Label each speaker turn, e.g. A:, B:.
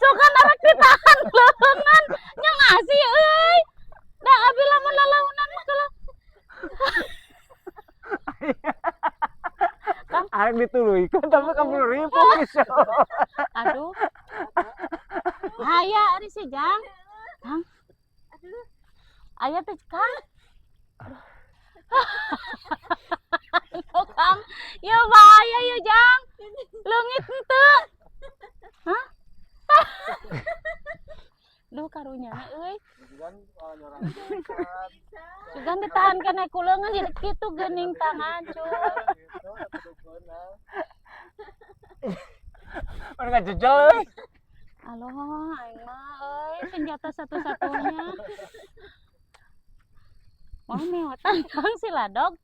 A: Sugan arek ditahan leungeun. Nya ngasih euy. Da abi lamun lalaunan mah kalau
B: Arek dituluykeun tapi kaburu ripuh gitu.
A: Aduh. Aya ari si Jang. Kang. Aya teh, Kang. Aduh, Kang. Ya bahaya ya, Jang. Leungit henteu. Hah? Duh, karunya euy. Sugan ditahan kana ku leungeun jadi kitu geuning tangan, cuy.
B: Mana ngajejel euy.
A: Aloh, aing mah euy, senjata satu-satunya. Mau meotan, Kang, si ladog.